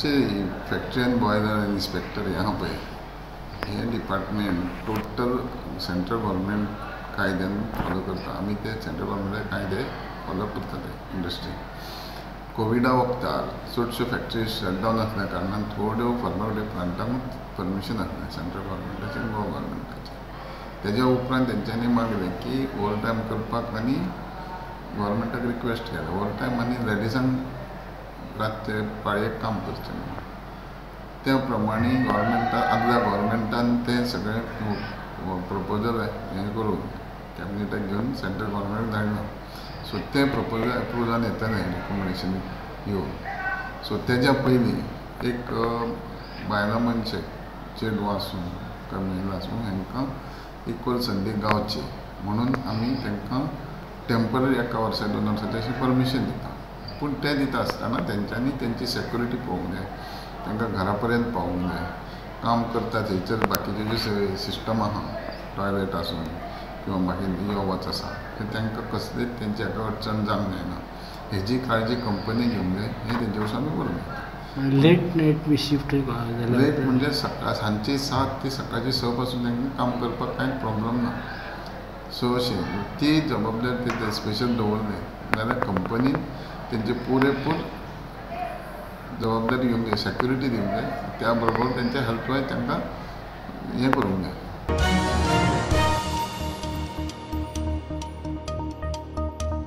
आमचे फॅक्टरी आनी boiler inspector हें आहा पळय, हें डिपार्टमेंट टोटल सेंट्रल गव्हर्मेंट कायद्यान फॉलो करता. आमी ते सेंट्रल गव्हर्मेंटा कायदे फॉलो करता. ते इंडस्ट्री कोविडा वखदार चडश्यो फॅक्टरी शटडावन आसल्या कारणान थोड्यो फॉर्मालिटी प्लांटांक परमिशन आसलें सेंट्रल गव्हर्मेंटाचें आनी गोवा गव्हर्मेंटाचें. तेज्या उपरांत तेंच्यांनी मागलें की ओवर टायम करपाक आनी गव्हर्मेंटाक रिक्वेस्ट केलें ओवर टायम आनी लेडिजांक रातचे पाळयेक काम करचें म्हणून. त्या प्रमाणे गव्हर्मेंटा आदल्या गव्हर्मेंटान तें सगळें प्रपोजल हें करून कॅबिनेटाक घेवन सेंट्रल गव्हर्मेंटाक धाडलां. सो तें प्रपोजल एप्रूव जावन येतलें रिकमेंडेशन येवन. सो तेज्या पयलीं एक बायलां मनशेक चेडवां आसूं काय आसूं हांकां इक्वल संदी गावची म्हणून आमी तांकां टेंपररी एका वर्सा 2 वर्साचें अशें परमिशन दिता. पूण तें दिता आसतना तेंच्यांनी तेंची सेक्युरिटी पळोवंक जाय, तांकां घरा पर्यंत पावोवंक जाय. काम करता थंयसर बाकीचे जे सिस्टम आहा टॉयलेट आसूं किंवा बाकी यो वच आसा तें तांकां कसलीच तेंची एका अडचण जावंक जायना हेजी काळजी कंपनी घेवंक जाय. हें तेंचे वचून आमी बरोवन घेता. लेट नायट बी शिफ्ट लेट म्हणजे सकाळ सांजची 7 ते सकाळची 6 पासून तांकां काम करपाक कांयच प्रॉब्लम ना. सो अशें ती जबाबदारी ते स्पेशल दवरले जाल्यार कंपनीन तेंचे पुरेपूर जबाबदारी घेवंक जाय, सेक्युरिटी दिवंक जाय, त्या बरोबर तेंचे हेल्थ वायज तांकां हें करूंक जाय.